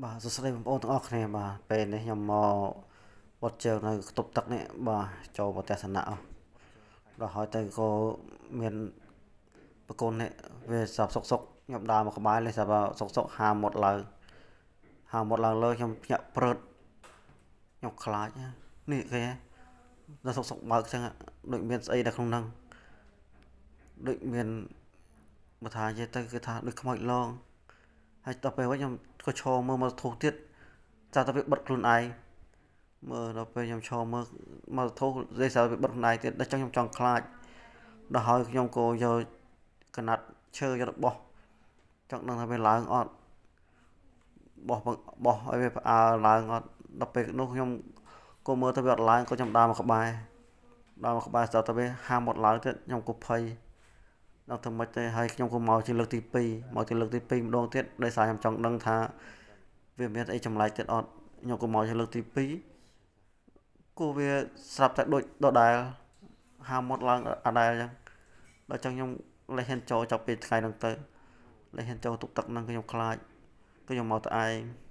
បាទសួស្តីបងប្អូនទាំងអស់គ្នាបាទពេលនេះខ្ញុំមកវត្តជើងនៅខ្ទប់ទឹកនេះបាទចូលប្រទេសនៈដល់ហើយទៅក៏មានប្រគុណនេះវាសាប់សុកសុកខ្ញុំដើរមកក្បែរនេះសាប់សុកសុកហាមាត់ឡើងហាមាត់ឡើងលើខ្ញុំភ្ញាក់ព្រឹតខ្ញុំខ្លាចនេះគេដល់សុកសុកបើកចឹងដូចមានស្អីនៅក្នុងហ្នឹងដូចមានបើថានិយាយទៅគឺថាដូចខ្មោចឡងហើយដល់ពេលវិញខ្ញុំក៏ឈរមើលមកធុះទៀតចាតែវាបិទខ្លួនឯងមើលដល់ពេលខ្ញុំឈរមើលមកធុះដោយសារវាបិទខ្លួនឯងទៀតដល់ចឹងខ្ញុំចង់ខ្លាចដល់ហើយខ្ញុំក៏យកកណាត់ឈើយករបស់ចង់ដឹងថាវាឡើងអត់បោះបោះឲ្យវាផ្អើលឡើងអត់ដល់ពេលនោះខ្ញុំក៏មើលទៅវាអត់ឡើងក៏ខ្ញុំដើរមកក្បែរដើរមកក្បែរស្រាប់តែវាហាមាត់ឡើងទៀតខ្ញុំក៏ភ័យដល់ធ្វើម៉េចទេហើយខ្ញុំក៏មកជាលើកទី2មកជាលើកទី2ម្ដងទៀតដោយសារខ្ញុំចង់ដឹងថាវាមានអីចម្លែកទៀតអត់ខ្ញុំក៏មកជាលើកទី2គូវាស្រាប់តែដូចដដែលហាមាត់ឡើងអដែលអញ្ចឹងដល់ចឹងខ្ញុំលេះហ៊ានចូលចាប់ពីថ្ងៃហ្នឹងទៅលេះហ៊ានចូលទុកទឹកហ្នឹងខ្ញុំខ្លាចគឺខ្ញុំមកតែឯង។